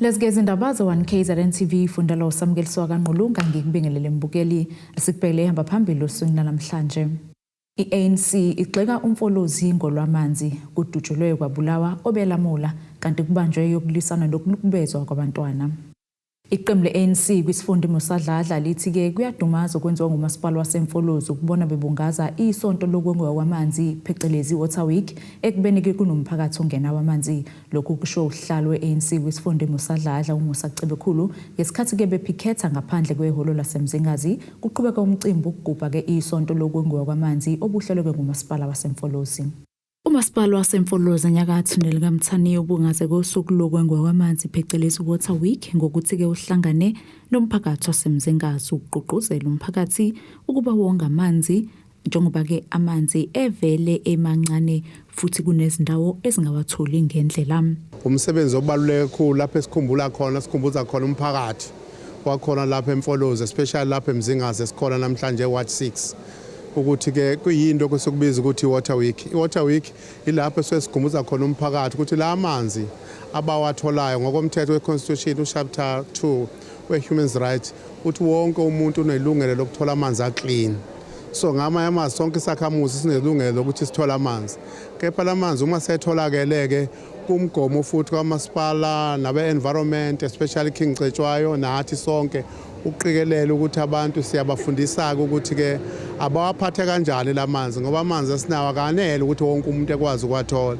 Lezi ke izindaba ze-1 KZN TV funda lo samukeliswa kaNgqulunga, ngikubingelele mbukeli. Sikubhekele ihamba phambili osukwini namhlanje. I-ANC igxeka uMfolozi ngolwamanzi, kudutshulwe kwabulawa obelamula kanti kubanjwe yokulwisana nokunukubezwa kwabantwana. Iqembu le-ANC kwisifunda iMusa Dladla lithi-ke kuyadumaza okwenziwa ngumasipala waseMfolozi ukubona bebungaza isonto lokongiwa kwamanzi, phecelezi Water Week, ekubeni-ke kunomphakathi ongenawo amanzi. Lokhu kusho usihlalo we-ANC kwisifunda iMusa Dladla, uMusa Cebekhulu, ngesikhathi-ke bephikhetha ngaphandle kwehholo laseMzingazi kuqhubeka umcimbi wokugubha-ke isonto lokongiwa kwamanzi obuhlelwe ngumasipala waseMfolozi. Umasipala waseMfolozi enyakatho nelikaMthaniya ubungaze kosuku lokwengiwa kwamanzi, phecelezi Water Week, ngokuthi-ke uhlangane nomphakathi waseMzingazi ukugqugquzela umphakathi ukuba wonge amanzi, njengoba-ke amanzi evele emancane futhi kunezindawo ezingawatholi ngendlela. Umsebenzi obaluleke kakhulu lapho esikhumbula khona, sikhumbuza khona umphakathi wakhona lapha eMfolozi, especially lapha eMzingazi esikhona namhlanje Ward 6, ukuthi ke kuyinto okusukubiza ukuthi i-Water Week. I-Water Week ilapho esuke sikhumbuza khona umphakathi ukuthi la amanzi abawatholayo ngokomthetho we-Constitution, u-chapter 2 we-Human Rights uthi wonke umuntu unelungelo lokuthola amanzi a-clean. So ngamanye amazwi, sonke isakhamuzi sinelungelo lokuthi sithole amanzi. Kepha la manzi uma setholakele-ke, kumgomo futhi kwamasipala nabe-environment, especially King Cetshwayo nathi sonke, ukuqikelela ukuthi abantu siyabafundisa-ke ukuthi-ke abawaphathe kanjani la manzi, ngoba amanzi esinawo akanele ukuthi wonke umuntu ekwazi ukuwathola.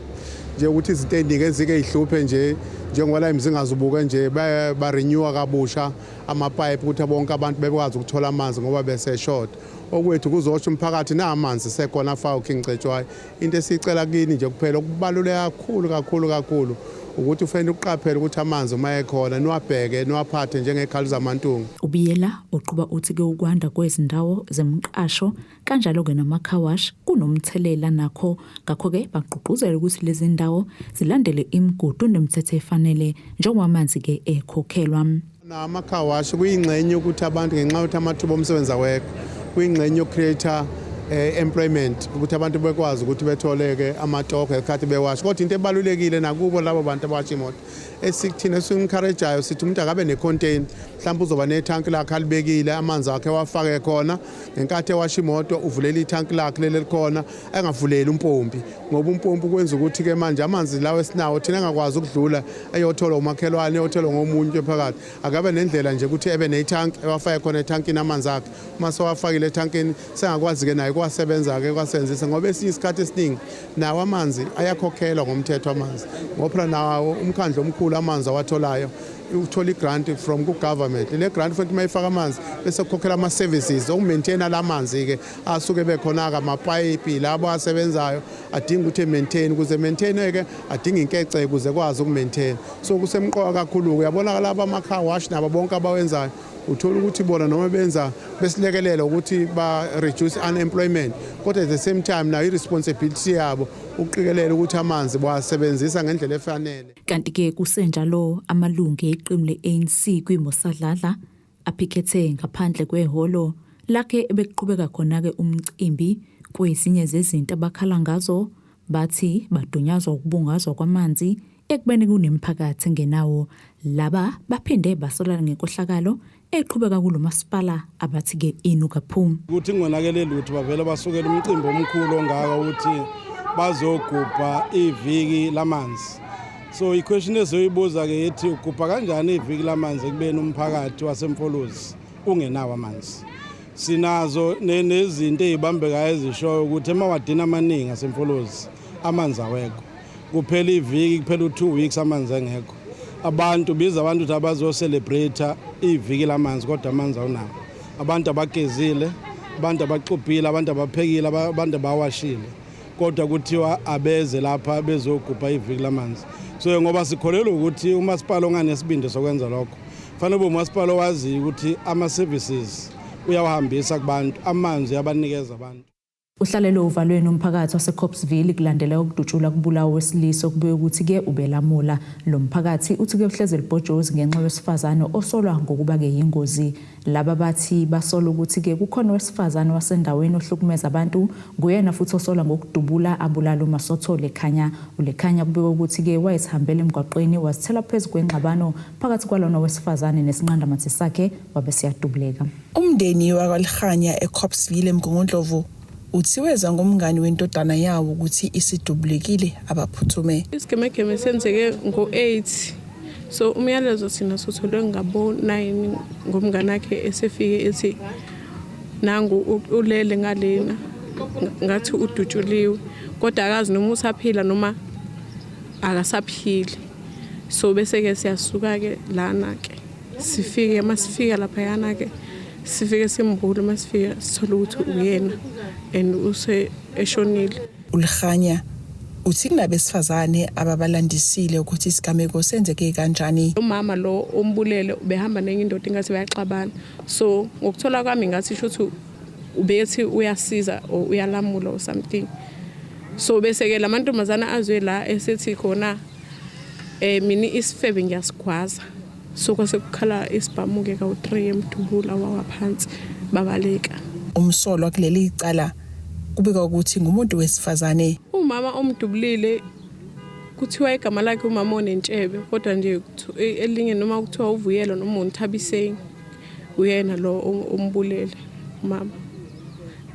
Nje ukuthi izinto ey'ningi ezike y'hluphe nje, njengoba la eMzingazi ubuke nje ba-renewa kabusha amapayipi ukuthi bonke abantu bekwazi ukuthola amanzi ngoba beseshoda. Okwethu kuzosho umphakathi namanzi sekhona afakwe King Cetshwayo. Into esiyicela kini nje kuphela, okubaluleke kakhulu kakhulu kakhulu, ukuthi ufanele uqaphele ukuthi amanzi uma ekhona niwabheke, niwaphathe njengekhali zamantungu. Ubiyela uqhuba uthi-ke ukwanda kwezindawo zemqasho kanjalo-ke nama-car wash kunomthelela nakho, ngakho-ke bagqugquzela ukuthi lezi ndawo zilandele imigudu nemithetho efanele njengoba amanzi-ke ekhokhelwa. Nama-car wash kuyingxenye ukuthi abantu, ngenxa yokuthi amathuba omsebenzi awekho, kuyingxenye yoku-create employment ukuthi abantu bekwazi ukuthi betholeke amatoho ngesikhathi bewasha. Kodwa into ebalulekile nakubo labo bantu abawasha imoto, esikuthina esiku-encourage-ayo sithi umuntu akabe ne-container, mhlawumbe uzoba nethanki lakhe alibekile, amanzi akhe ewafake khona. Ngenkathi ewasha imoto uvulela ithanki lakhe leli elikhona, engavuleli umpompi, ngoba umpompi kwenza ukuthi-ke manje amanzi lawo esinawo thina angakwazi ukudlula eyotholwa umakhelwane, eyotholwa ngomunye phakathi. Akabe nendlela nje ukuthi ebe nethanki ewafake khona ethankini amanzi akhe. Uma sewafakile ethankini, sengakwazi-ke naye kuwasebenza-ke, kuwasebenzisa, ngoba esinye isikhathi esiningi nawo amanzi ayakhokhelwa ngomthetho amanzi, ngoba phela nawo umkhandlu omkhulu amanzi awatholayo, uthola i-grant from ku-government. Le grant futhi uma ifaka amanzi bese kukhokhela ama-services oku-maintaina la manzi-ke asuke bekhona-ke, amapayipi labo asebenzayo adinga ukuthi e-maintain. Ukuze maintain-ke adinga inkece ukuze kwazi uku-maintain. So kusemqoka kakhulu-ke. Uyabona laba ama-car wash nabo bonke abawenzayo, uthola ukuthi bona noma benza besilekelela ukuthi ba-reduce unemployment, kodwa at the same time nayo i-responsibility yabo ukuqikelela ukuthi amanzi bawasebenzisa ngendlela efanele. Kanti-ke kusenjalo, amalungu eqembu le-ANC kwiMusa Dladla aphikhethe ngaphandle kwehholo lakhe ebekuqhubeka khona-ke umcimbi. Kwezinye zezinto abakhala ngazo, bathi badunyazwa ukubungazwa kwamanzi ekubeni kunemiphakathi engenawo. Laba baphinde basolana ngenkohlakalo eqhubeka kulo masipala abathi-ke inuka phum. Ukuthi kungonakele lutho, bavele basukela umcimbi omkhulu ongaka ukuthi bazogubha iviki lamanzi. So i-question ezoyibuza-ke ithi, ugubha kanjani iviki lamanzi ekubeni umphakathi waseMfolozi ungenawo amanzi? Sinazo nezinto ey'bambekayo ezishoyo ukuthi emawadini amaningi aseMfolozi amanzi awekho. Kuphela iviki, kuphela u-2 weeks amanzi engekho. Abantu biza abantu ukuthi abazo-celebrate iviki lamanzi, kodwa amanzi awunawo. Abantu abagezile, abantu abaxubhile, abantu abaphekile, abantu abawashile, kodwa kuthiwa abeze lapha bezogubha iviki lamanzi. So ngoba sikholelwa ukuthi umasipala onganesibindi sokwenza lokho fanele ube umasipala owaziyo ukuthi ama-services uyawahambisa kubantu, amanzi uyabanikeza abantu. Uhlalelwe uvalweni umphakathi waseCopesville kulandela ukudutshulwa kubulawa owesilisa okubuye ukuthi-ke ubelamula. Lo mphakathi uthi-ke uhleze libhojozi ngenxa yowesifazane osolwa ngokuba-ke yingozi. Laba bathi basola ukuthi-ke kukhona owesifazane wasendaweni ohlukumeza abantu, nguyena futhi osolwa ngokudubula abulala uMasotho Lekhanya. ULekhanya kubikwa ukuthi-ke wayezihambela emgwaqweni wazithela phezu kwengxabano phakathi kwalona wesifazane nesinqandamathe sakhe wabe seyadubuleka. Umndeni wakwaLirhanya eCopesville eMgungundlovu uthi wezwa ngomngani wendodana yawo ukuthi isidubulekile abaphuthume. Isigemegeme senzeke ngo-8, so umyalezo thina sotholwe ngabo-9 ngomngane wakhe esefike ethi nangu ulele ngalena, ngathi udutshuliwe, kodwa akazi noma usaphila noma akasaphili. So bese-ke siyasuka-ke lana-ke sifike, masifika laphayana-ke sifike simbule, masifika sithole ukuthi uyena and use eshonile. ULirhanya uthi kunabesifazane ababalandisile ukuthi isigameko senzeke kanjani. Umama lo ombulele ubehamba nenye indoda, ingathi bayaxabana. So ngokuthola kwami ngathi shuthi ubethi uyasiza or uyalamula or something. So bese-ke la mantombazana azwe la esethi khona mina isifebe ngiyasigwaza. So kwase kukhala isibhamu-ke kawu-3 emdubula wawa phansi, babaleka. Umsolwa kuleli cala kubikwa ukuthi ngumuntu wesifazane. Umama omdubulile kuthiwa igama lakhe umama onentshebe, kodwa nje elinye noma kuthiwa uVuyelo noma uNthabiseng, uyena lo ombulele umama.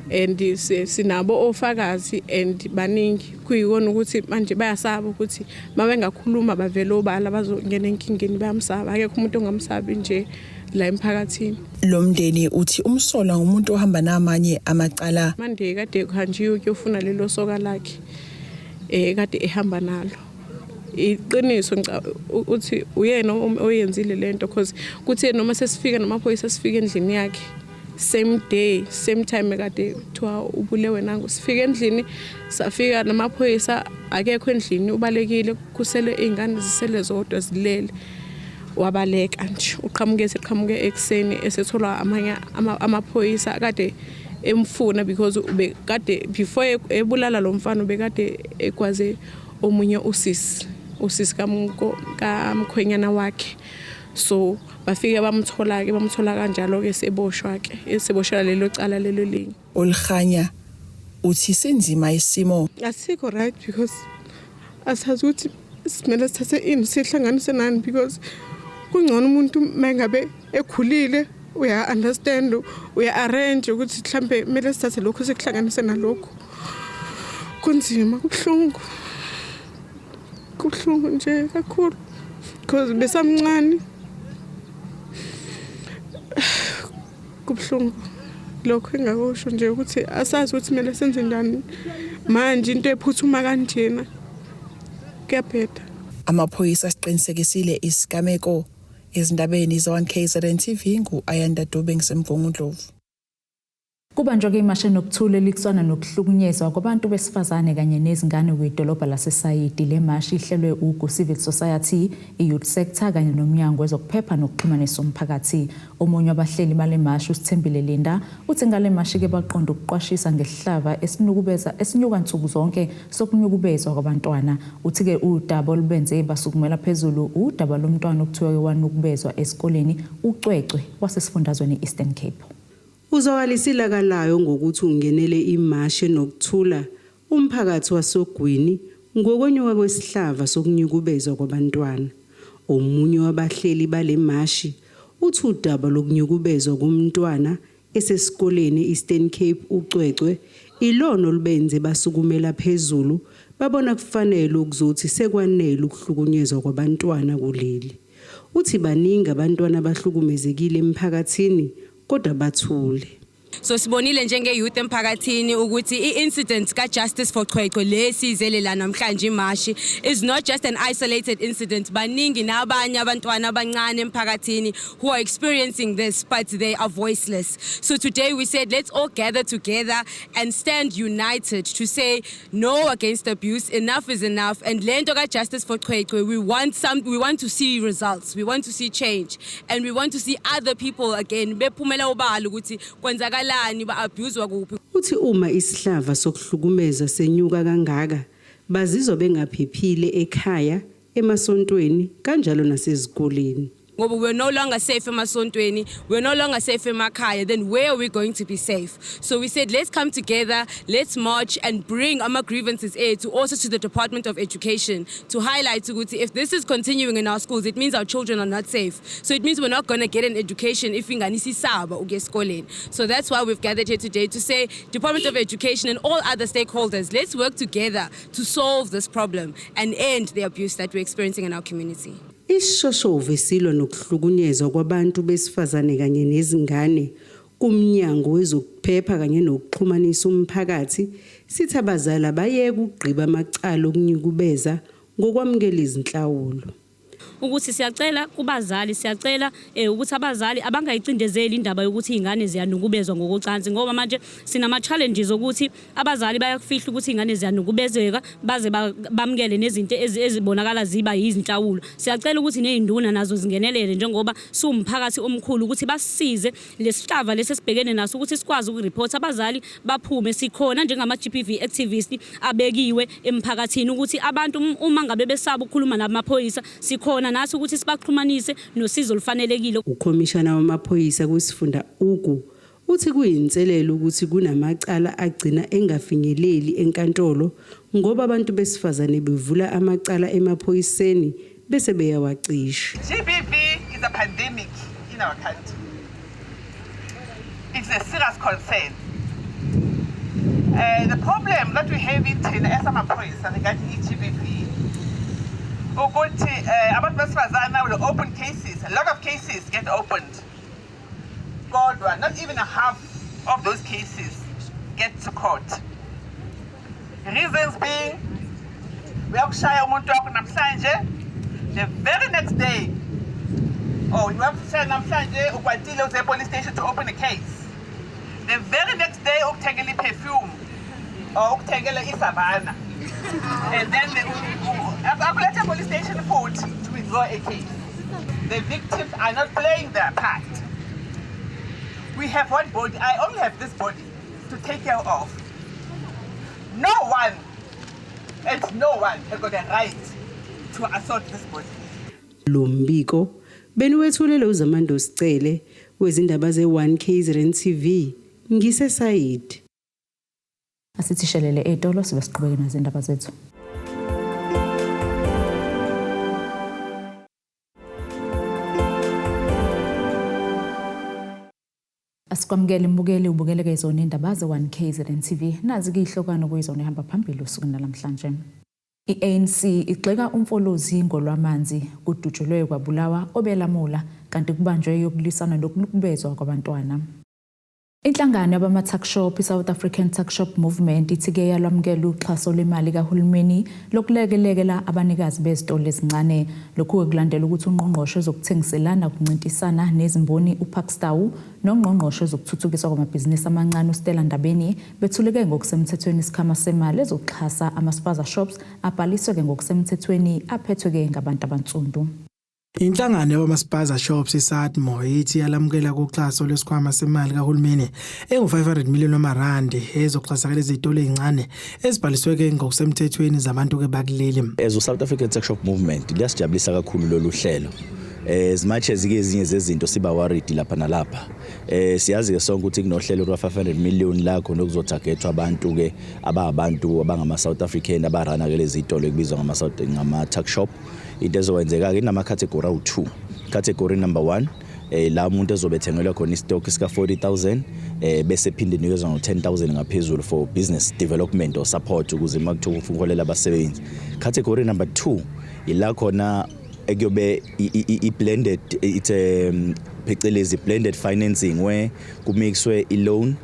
And sinabo ofakazi and baningi, kuyikona ukuthi manje bayasaba ukuthi uma bengakhuluma bavele obala bazongena enkingeni. Bayamsaba, akekho umuntu ongamsabi nje la emphakathini. Lo mndeni uthi umsolwa ngumuntu ohamba namanye amacala. Manje kade kuhanjiwe kuyofuna lelo soka lakhe kade ehamba nalo. Iqiniso uthi uyena oyenzile lento, cause kuthe noma sesifika namaphoyisa sifika endlini yakhe same day, same time kade kuthiwa ubulewe nangu, sifika endlini safika namaphoyisa akekho endlini, ubalekile, kusele iy'ngane zisele zodwa zilele, wabaleka nje. Uqhamuke seqhamuke ekuseni esetholwa amanye amaphoyisa kade emfuna, because ubekade before ebulala lo mfana ubekade egwaze omunye usisi kamkhwenyana wakhe. So bafike bamthola-ke, bamthola kanjalo-ke seboshwa-ke, eseboshela lelo cala lelo linye. ULirhanya uthi sinzima isimo. Asikho right because asazi ukuthi simele sithathe ini sihlanganise nani, because kungcono umuntu uma ngabe ekhulile uya-understand, uya-arrange ukuthi mhlampe kumele sithathe lokhu sikuhlanganise nalokhu. Kunzima, kubuhlungu, kubuhlungu nje kakhulu because besamncane. Kubuhlungu lokho engakusho nje ukuthi asazi ukuthi kumele senze njani manje, into ephuthuma kanjena kuyabheda. Amaphoyisa asiqinisekisile isigameko. Ezindabeni ze-1 KZN TV, ngu-Ayanda Dube ngiseMgungundlovu. Kubanjwa-ke imashi enokuthula elwisana nokuhlukunyezwa kwabantu besifazane kanye nezingane kwidolobha laseSayidi. Le mashi ihlelwe Ugu Civil Society, i-Youth Sector kanye nomnyango wezokuphepha nokuxhumanisa umphakathi. Omunye wabahleli bale mashi, uSithembile Linda, uthi ngale mashi-ke baqonda ukuqwashisa ngesihlava esinukubeza esinyuka nsuku zonke sokunyukubezwa kwabantwana. Uthi-ke udaba olubenze basukumela phezulu udaba lomntwana okuthiwa-ke wanukubezwa esikoleni uCwecwe wasesifundazweni i-Eastern Cape. Uzwakalisa ilaka layo ngokuthi ungenele imashi enokuthula umphakathi wasogwini ngokwenyuka kwesihlava sokunyukubezwa kwabantwana. Omunye wabahleli bale mashi uthi udaba lokunyukubezwa komntwana esesikoleni Eastern Cape uCwecwe ilona olubenze basukumela phezulu, babona kufanele ukuzothi sekwanele ukuhlukunyezwa kwabantwana kuleli. Uthi baningi abantwana abahlukumezekile emphakathini kodwa bathule. So sibonile njenge-youth emphakathini ukuthi i-incident ka-Justice for Cwecwe lesizele la namhlanje imashi is not just an isolated incident. Baningi nabanye abantwana abancane emphakathini who are experiencing this, but they are voiceless. So today we said let's all gather together and stand united to say no against abuse, enough is enough. And lento ka-Justice for Cwecwe, we want to see results, we want to see change, and we want to see other people again bephumela obala ukuthi kwenzakalani, ba-abuse kuphi. Uthi uma isihlava sokuhlukumeza senyuka kangaka, bazizwa bengaphephile ekhaya, emasontweni kanjalo nasezikoleni. Ngoba we're no longer safe emasontweni, we're no longer safe emakhaya, then where are we going to be safe? So we said, let's come together, let's march and bring our grievances ethu also to the Department of Education to highlight ukuthi if this is continuing in our schools, it means our children are not safe. So it means we're not going to get an education if ingane isisaba ukuya esikoleni. So that's why we've gathered here today to say, Department of Education and all other stakeholders, let's work together to solve this problem and end the abuse that we're experiencing in our community. Isishoshovu esilwa nokuhlukunyezwa kwabantu besifazane kanye nezingane kuMnyango wezokuPhepha kanye nokuXhumanisa umphakathi sithi abazali abayeke ukugqiba amacala okunyukubeza ngokwamukela izinhlawulo. Ukuthi siyacela kubazali, siyacela ukuthi abazali abangayicindezeli indaba yokuthi izingane ziyanukubezwa ngokocansi, ngoba manje sinama challenges okuthi abazali bayakufihla ukuthi izingane ziyanukubezeka baze bamukele nezinto ezibonakala ziba yizinhlawulo. Siyacela ukuthi nezinduna nazo zingenelele njengoba siwumphakathi omkhulu ukuthi basisize lesihlava lesi esibhekene naso ukuthi sikwazi ukureport abazali baphume. Sikhona njengama GBV activist abekiwe emphakathini ukuthi abantu uma ngabe besaba ukukhuluma namaphoyisa, sikhona nathi ukuthi sibaxhumanise nosizo olufanelekile. Ukhomishana wamaphoyisa kwisifunda Ugu uthi kuyinselelo ukuthi kunamacala agcina engafinyeleli enkantolo ngoba abantu besifazane bevula amacala emaphoyiseni bese beyawacisha. GBV is a pandemic in our country. It's a serious concern. The problem that we have in thina esamaphoyisa regarding i-GBV ukuthi abantu besifazane will open cases, a lot of cases get opened. Kodwa not even a half of those cases get to court. Reasons being, uyakushaya umuntu wakho namhlanje, the very next day, oh, uyakushaya namhlanje, ukwatile, uze police station to open a case. The very next day ukuthengela i-perfume or ukuthengela i-Savanna. And then akulethe police station futhi to withdraw a case. The victims are not playing their part. We have one body. I only have this body to take care of. No one and no one has got a right to assault this body. Lo mbiko beniwethulele uZamando Sicele wezindaba ze-1 KZN TV ngiseSayidi. Asithi shelele ey'tolo, sibe siqhubeke nezindaba zethu. Asikwamukele mbukeli, ubukeleke izona indaba ze-1 KZN TV. Nazi-ke ihlokano kuyizona ehamba phambili usuku namhlanje. I-ANC igxeka uMfolozi ngolwamanzi, kudutshulwe kwabulawa obelamula kanti kubanjwe yokulwisana nokunukubezwa kwabantwana. Inhlangano yabama-tuckshop i-South African Tuckshop Movement ithi-ke yalwamukela uxhaso lwemali kahulumeni lokulekelekela abanikazi bezitolo ezincane. Lokhu-ke kulandela ukuthi ungqongqoshe wezokuthengiselana, kuncintisana nezimboni uParks Tau nongqongqoshe wezokuthuthukiswa kwamabhizinisi amancane uStella Ndabeni bethuleke ngokusemthethweni isikhwama semali ezokuxhasa ama-spaza shops abhaliswe-ke ngokusemthethweni aphethwe-ke ngabantu abansundu. Inhlangano yabama-spaza shops iSATMO ithi yalamukela kuxhaso lwesikhwama semali kahulumeni engu-500 million wamarandi ezoxhasakela izitolo ezincane ezibhaliswe-ke ngokusemthethweni zabantu-ke bakuleli. As u-South African Tuckshop Movement, liyasijabulisa kakhulu lolu hlelo, as much as ke ezinye zezinto siba worried lapha nalapha. Siyazi ke sonke ukuthi kunohlelo lwa 500 million la khona okuzotargetwa abantu ke ababantu abangama South African abarana ke lezi zitolo ekubizwa ngama South ngama tuck shop. Into ezokwenzeka ke, inama category awu2. Category number 1, la umuntu ezobe ethengelwa khona istock sika 40,000, bese phinde nikezwa ngo 10,000 ngaphezulu for business development or support ukuze makuthiwa ufuna ukuholela abasebenzi. Category number 2 ila khona ekuyobe i-blended, it's a phecelezi blended financing, where kumixwe i-loan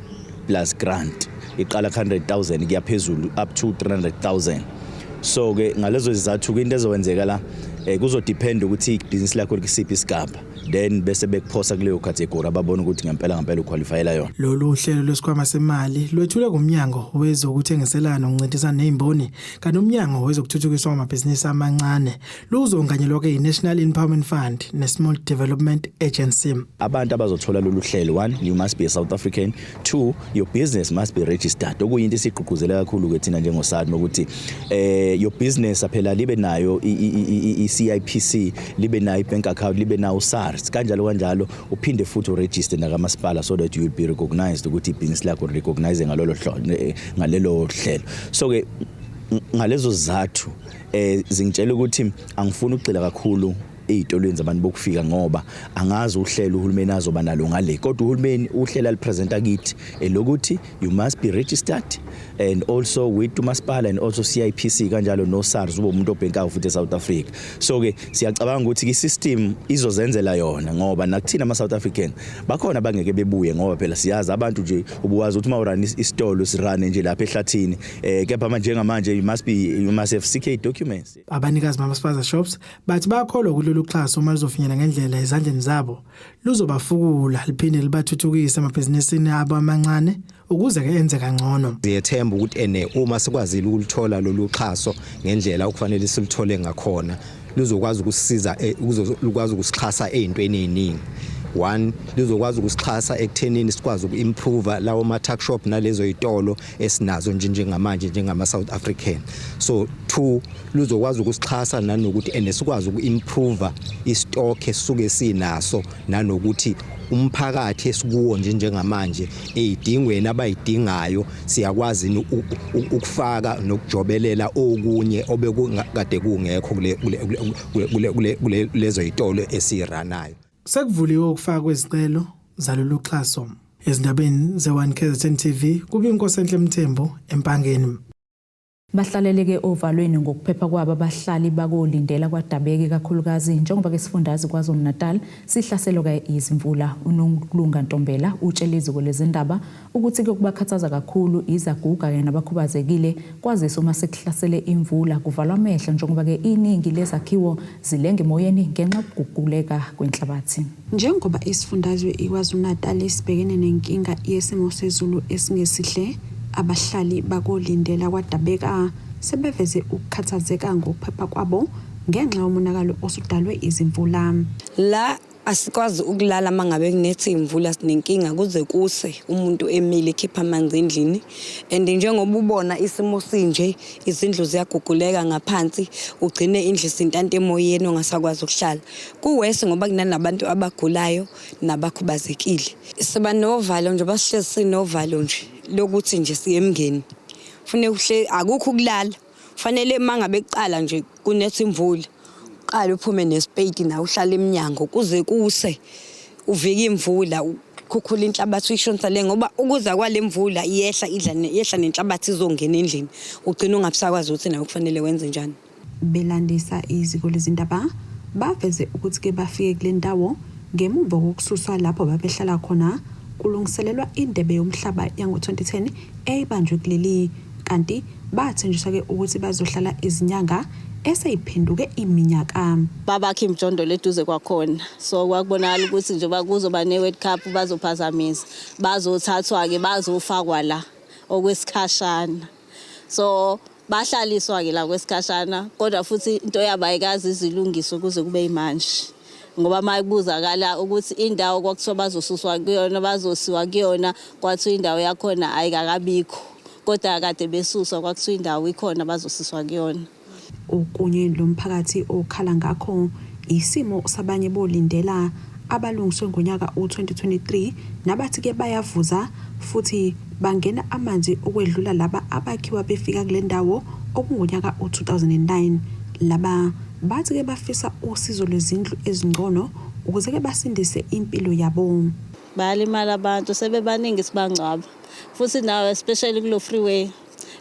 plus grant, iqala 100,000 kuya phezulu up to 300,000. So ke ngalezo zizathu ke into ezokwenzeka la Kuzodepend ukuthi ibhizinisi lakho likusiphi isigaba, then bese bekuphosa kuleyo category ababona ukuthi ngempela ngempela uqualifyela yona. Lolu hlelo lwesikhwama semali lwethulwe ngumnyango wezokuthengiselana nokuncintisana nezimboni kanti umnyango wezokuthuthukiswa kwamabhizinisi amancane. Luzonganyelwa ke yi-National Empowerment Fund ne-Small Development Agency. Abantu abazothola lolu hlelo, one, you must be a South African; two, your business must be registered, okuyinto esigqugquzela kakhulu ke thina njengoSADMA ukuthi your business phela libe nayo i-CIPC, libe nayo i-bank account, libe nayo SARS, kanjalo kanjalo, uphinde futhi uregister nakamasipala so that you will be recognized ukuthi ibhizinisi lakho recognize ngalolo hlobo, ngalelo hlelo. So ke ngalezo zizathu zingitshela ukuthi angifuni ukugxila kakhulu ezitolweni zabantu bokufika, ngoba angazi uhlelo uhulumeni azoba nalo ngale, kodwa uhulumeni uhlelo alipresenta kithi elokuthi you must be registered and also with umasipala and also CIPC, kanjalo no SARS, ube umuntu obhenkayo futhi eSouth Africa. So ke siyacabanga ukuthi i-system izozenzela yona, ngoba nakuthina ama South African bakhona bangeke bebuye, ngoba phela siyazi abantu nje ubuwazi ukuthi uma urun isitolo sirane nje lapha ehlathini, kepha manje njengamanje you must have CK documents. Abanikazi bama-spaza shops bathi bayakholwa kulolu xhaso uma luzofinyelela ngendlela ezandleni zabo, luzobafukula liphinde libathuthukise emabhizinisini abo amancane ukuze ke enze kangcono. Siyethemba ukuthi ene uma sikwazile ukulithola lolu xhaso ngendlela okufanele siluthole ngakhona, luzokwazi ukusisiza, lukwazi ukusixhasa ezintweni eziningi. One, luzokwazi ukusixhasa ekuthenini sikwazi uku-improve lawo ma-tuck shop nalezo yitolo esinazo nje njengamanje njengama-South African. So two, luzokwazi ukusixhasa nanokuthi ene sikwazi uku-improve istock esisuke sinaso, nanokuthi umphakathi esikuwo nje njengamanje eyidingweni abayidingayo siyakwazi ukufaka nokujobelela okunye obekade kungekho kule lezo yitolo esiranayo. Sekuvuliwe ukufaka kwezicelo zalolu xhaso. Ezindabeni ze-1 KZN TV, kube iNkosi Mthembu eMpangeni. Bahlaleleke ovalweni ngokuphepha kwabo abahlali bakoLindela kwaDabeki, kakhulukazi njengoba ke sifundazwe KwaZulu-Natal sihlaselwa izimvula. UNokulunga Ntombela utshele iziko lezindaba ukuthi kuyokubakhathaza kakhulu izaguga kanye nabakhubazekile, kwazise uma sekuhlasele imvula kuvalwa amehlo, njengoba ke iningi lezakhiwo zilenga emoyeni ngenxa yokuguguleka kwenhlabathi. Njengoba isifundazwe iKwaZulu-Natal sibhekene nenkinga yesimo sezulu esingesihle, abahlali bakoLindela kwaDabeka sebeveze ukukhathazeka ngokuphepha kwabo ngenxa yomonakalo osudalwe izimvula. La asikwazi ukulala uma ngabe kunetha imvula, sinenkinga kuze kuse umuntu emile ekhipha amanzi endlini, and njengoba ubona isimo sinje, izindlu ziyaguguleka ngaphansi, ugcine indlu isintanta emoyeni, ongasakwazi ukuhlala. Kuwese ngoba kunanabantu abagulayo nabakhubazekile. Siba novalo nje, basihlezi sinovalo nje lokuthi nje siye emngeni, funeka uhle akukho ukulala, fanele uma ngabe kuqala nje kunetha imvula uqale uphume nesipeyiti nawe, uhlale eminyango kuze kuse, uvike imvula, ukhukhula inhlabathi uyishonisa le, ngoba ukuza kwale mvula iyehla idla yehla nenhlabathi izongena endlini, ugcine ungabusakwazi ukuthi nawe kufanele wenze njani. Belandisa iziko lezindaba, baveze ukuthi-ke bafike kule ndawo ngemuva kokususwa lapho babehlala khona kulungiselelwa indebe yomhlaba yango-2010 eyibanjwe kuleli, kanti bathenjiswa-ke ukuthi bazohlala izinyanga eseyiphenduke iminyaka. Babakha imijondolo eduze kwakhona, so kwakubonakala ukuthi njengoba kuzoba ne-World Cup bazophazamisa, bazothathwa-ke bazofakwa la okwesikhashana. So bahlaliswa-ke la kwesikhashana, kodwa futhi into yabo ayikaze izilungiswe kuze kube yimanje, ngoba uma kubuzakala ukuthi indawo kwakuthiwa bazosuswa kuyona, bazosiwa kuyona, kwathiwa indawo yakhona ayikakabikho, kodwa kade besuswa kwakuthiwa indawo ikhona bazosuswa kuyona. Okunye lo mphakathi okhala ngakho isimo sabanye boLindela abalungiswe ngonyaka u-2023 nabathi-ke bayavuza futhi bangena amanzi ukwedlula laba abakhiwa befika kule ndawo okungonyaka u-2009. Laba bathi-ke bafisa usizo lwezindlu ezingcono ukuze-ke basindise impilo yabo. Bayalimala abantu, sebebaningi sibangcwaba futhi nawe, especially kulo freeway.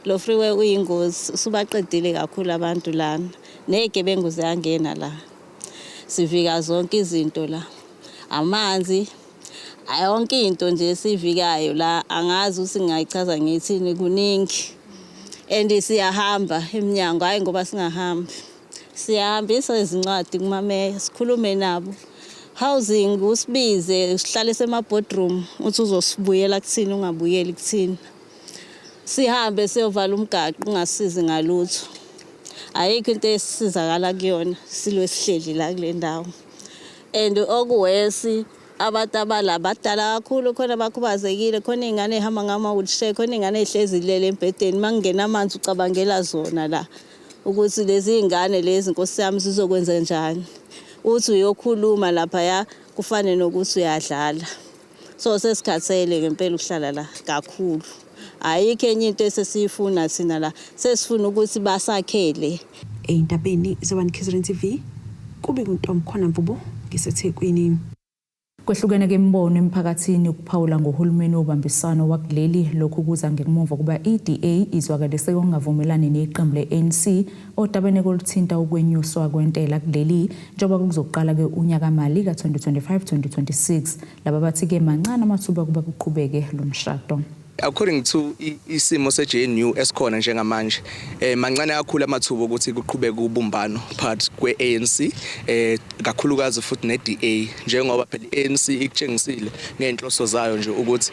Lo freeway uyingozi, usubaqedile kakhulu abantu lana, ney'gebengu ziyangena la, sivika zonke izinto la, amanzi, yonke into nje esivikayo la, angazi ukuthi ngingayichaza ngithini, kuningi. And siyahamba eminyango, hhayi ngoba singahambi. Siyahambisa izincwadi kumameya sikhulume nabo. Housing usibize usihlalise ema-boardroom uthi uzosibuyela kuthina ungabuyeli kuthina. Sihambe siyovala umgaqo ungasizi ngalutho. Ayikho into esisizakala kuyona silwe sihleli la kule ndawo. And okuwesi abantu abala badala kakhulu khona bakhubazekile khona iy'ngane ey'hamba ngama-wheelchair khona iy'ngane ey'hlezi zilele embhedeni uma kungena amanzi ucabangela zona la ukuthi lezi iy'ngane lezi nkosi yami zizokwenza njani uthi uyokhuluma laphaya kufane nokuthi uyadlala so sesikhathele ngempela ukuhlala la kakhulu ayikho enye into esesiyifuna thina la sesifuna ukuthi basakhele. Ey'ndabeni ze-One KZN TV, kubika uNtomkhona Mvubu ngiseThekwini. Kwehlukene ke imibono emphakathini ukuphawula ngohulumeni wobambiswano wakuleli. Lokhu kuza ngemuva kuba i-DA izwakalise ukungavumelani neqembu le-ANC odabeni oluthinta ukwenyuswa kwentela kuleli njengoba kuzoqala ke unyakamali ka-2025-2026. Laba bathi-ke mancane amathuba ukuba kuqhubeke lo mshado. According to isimo se-GNU esikhona njengamanje, mancane kakhulu amathuba ukuthi kuqhubeke ubumbano phakathi kwe-ANC, kakhulukazi futhi ne-DA, njengoba phela i-ANC ikutshengisile ngey'nhloso zayo nje ukuthi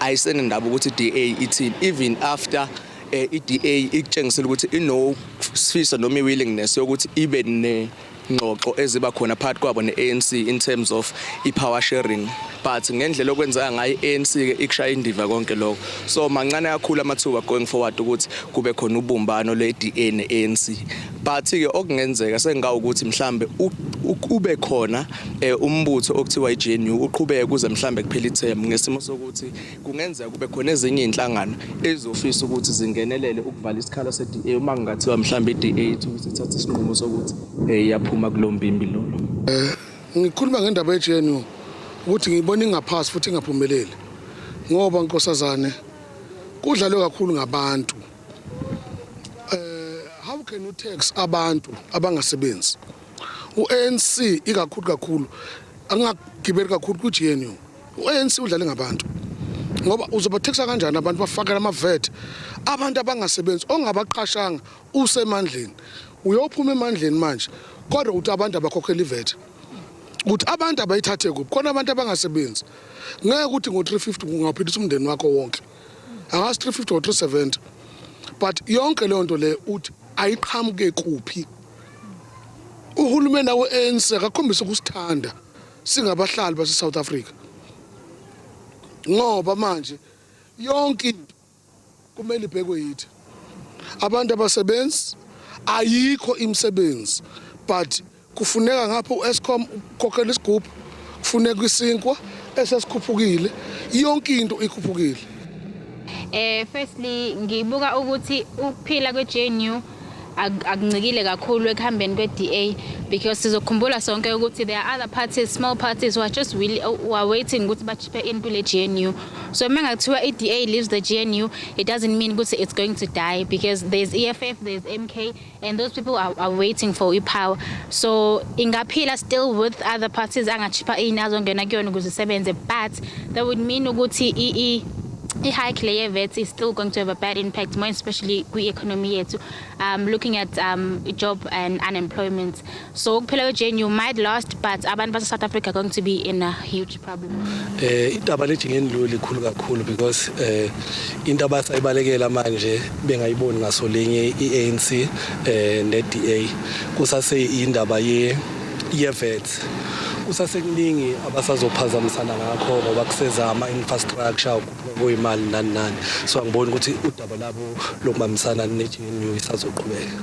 ayisenendaba ukuthi i-DA ithini, even after i-DA ikutshengisile ukuthi inosifiso noma i-willingness yokuthi ibe ne ngxoxo eziba khona phakathi kwabo ne-ANC in terms of i-power sharing, but ngendlela okwenzeka ngayo i-ANC ke ikushaya indiva konke lokho. So mancane kakhulu amathuba going forward ukuthi kube khona ubumbano lwe-DA ne-ANC, but ke okungenzeka sengawukuthi mhlambe ube khona umbutho okuthiwa i-GNU uqhubeke kuze mhlambe kuphela i-term, ngesimo sokuthi kungenzeka kube khona ezinye iy'nhlangano ezofisa ukuthi zingenelele ukuvala isikhala se-DA uma kungathiwa mhlambe i-DA ithi ukuthi ithathe isinqumo sokuthi iyaphuma kulo mbimbi lolo. Ngikhuluma ngendaba ye-GNU ukuthi ngiyibona ingaphasi futhi ingaphumeleli ngoba nkosazane kudlalwe kakhulu ngabantu. How can you tax abantu abangasebenzi? U-ANC ikakhulu kakhulu, angagibeli kakhulu ku-GNU. U-ANC udlale ngabantu ngoba uzobathexa kanjani abantu, bafakela ama-VAT abantu abangasebenzi ongabaqashanga? Usemandleni, uyophuma emandleni manje, kodwa uthi abantu abakhokhela i-VAT, ukuthi abantu abayithathe kuphi khona abantu abangasebenzi? Ngeke ukuthi ngo-350 ungaphilisa umndeni wakho wonke, angazi 350 or 370, but yonke leyo nto leyo uthi ayiqhamuke kuphi? Uhulumeni awe-ANC akakhombise ukusithanda singabahlali base-South Africa, ngoba manje yonke into kumele ibhekwe yithi abantu abasebenzi. Ayikho imisebenzi, but kufuneka ngapha u-Eskom ukhokhela isigubhu, kufuneka isinkwa esesikhuphukile, yonke into ikhuphukile. Firstly ngibuka ukuthi ukuphila kwe-GNU akuncikile kakhulu ekuhambeni kwe-DA, because sizokhumbula sonke ukuthi there are other parties, small parties, who are just really, who are waiting ukuthi ba-chip-e in kule GNU. So uma ngathiwa i-DA leaves the GNU, it doesn't mean ukuthi it's going to die, because there's EFF, there's MK, and those people are waiting for i-power. So ingaphila still with other parties anga-chip-a in azongena kuyona ukuze isebenze, but that would mean ukuthi i-hike le ye-VAT is still going to have a bad impact, more especially kwi-economy yethu, looking at job and unemployment. So ukuphela kwe-GNU might last, but abantu base-South Africa are going to be in a huge problem. Indaba le-GNU likhulu kakhulu because into abasayibalekela manje bengayiboni ngasolinye i-ANC ne-DA kusase indaba ye ye-VAT. Kusasekuningi abasazophazamisana ngakho ngoba kuseza ama-infrastructure, kuyimali, nani nani, so angiboni ukuthi udaba labo lokubambisana ne-GNU isazoqhubeka.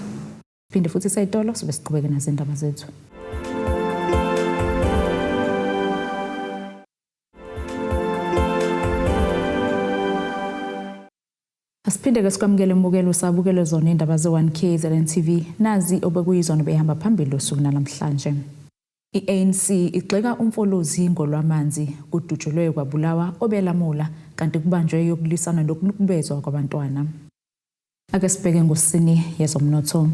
Phinde futhi seyitolo sibe siqhubeke nazo indaba zethu. Asiphinde ke sikwamukele mbukelo usabukele zona indaba ze-1 KZN TV. Nazi obekuyizona behamba phambili usuku namhlanje. I-ANC igxeka uMfolozi ngolwamanzi, kudutshulwe kwabulawa obelamula kanti kubanjwe yokulwisana nokunukubezwa kwabantwana. Ake sibheke ngosini yezomnotho.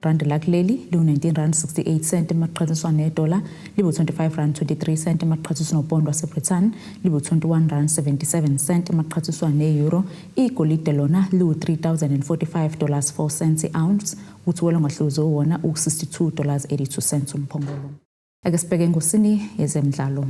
Rand lakuleli liwu-19 rand 68 cent emaqhathaniswa nedola, libu-25 rand 23 cent emaqhathaniswa nopondo waseBritain, libu-21 rand 77 cent emaqhathaniswa ne-euro. Igolide lona liwu-3045 dollars 4 cents i-ounce, kuthi welongahluzo wona u-62 dollars 82 cents umphongolo. Ake sibheke engosini yezemidlalo.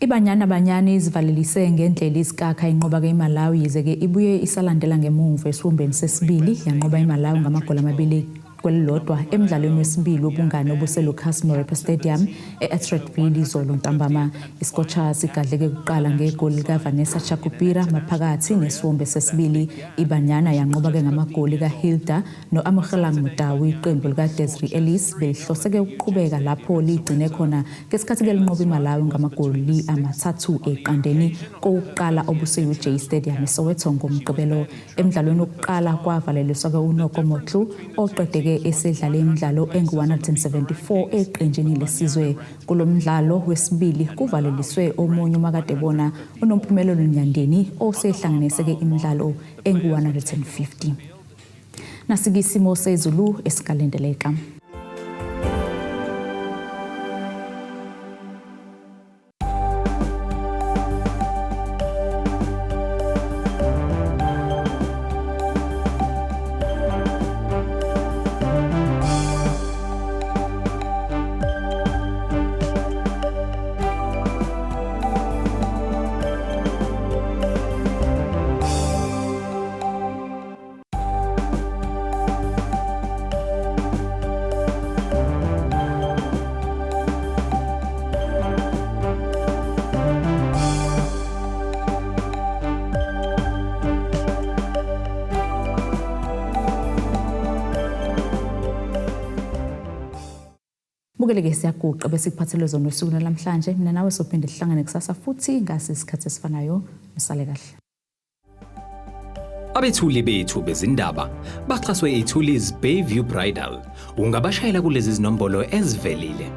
IBanyana Banyana izivalelise ngendlela isikakha inqoba-ke iMalawi, yize-ke ibuye isalandela ngemumva esiwombeni sesibili, yanqoba iMalawi ngamagoli 2 kwelilodwa emdlalweni wesibili wobungane obuseLucas Moripe Stadium e-Atteridgeville izolo ntambama. IScorchers igadleke kuqala ngegoli likaVanessa Chakupira maphakathi nesiwombe sesibili. IBanyana yanqoba-ke ngamagoli kaHilda no-Amogelang Motau. Iqembu likaDesiree Ellis belihloseke ukuqhubeka lapho ligcine khona ngesikhathi-ke linqoba iMalawi ngamagoli 3-0 kowokuqala obuse-UJ Stadium eSoweto ngoMgqibelo. Emdlalweni wokuqala kwavaleliswa-ke uNoko Motlu oqedeke esedlale imidlalo engu-174 eqenjini lesizwe. Kulo mdlalo wesibili kuvaleliswe omunye umakadebona uNompumelelo Nyandeni osehlanganise-ke imidlalo engu-150. Nasike isimo sezulu esikalindeleka. Bukele-ke siyaguqa bese kuphathelwe zona usuku namhlanje. Mina nawe sophinde sihlangane kusasa futhi ngasi isikhathi esifanayo. Nisale kahle. Abethuli bethu bezindaba baxhaswe iThuli's Bayview Bridal. Ungabashayela kulezi zinombolo ezivelile.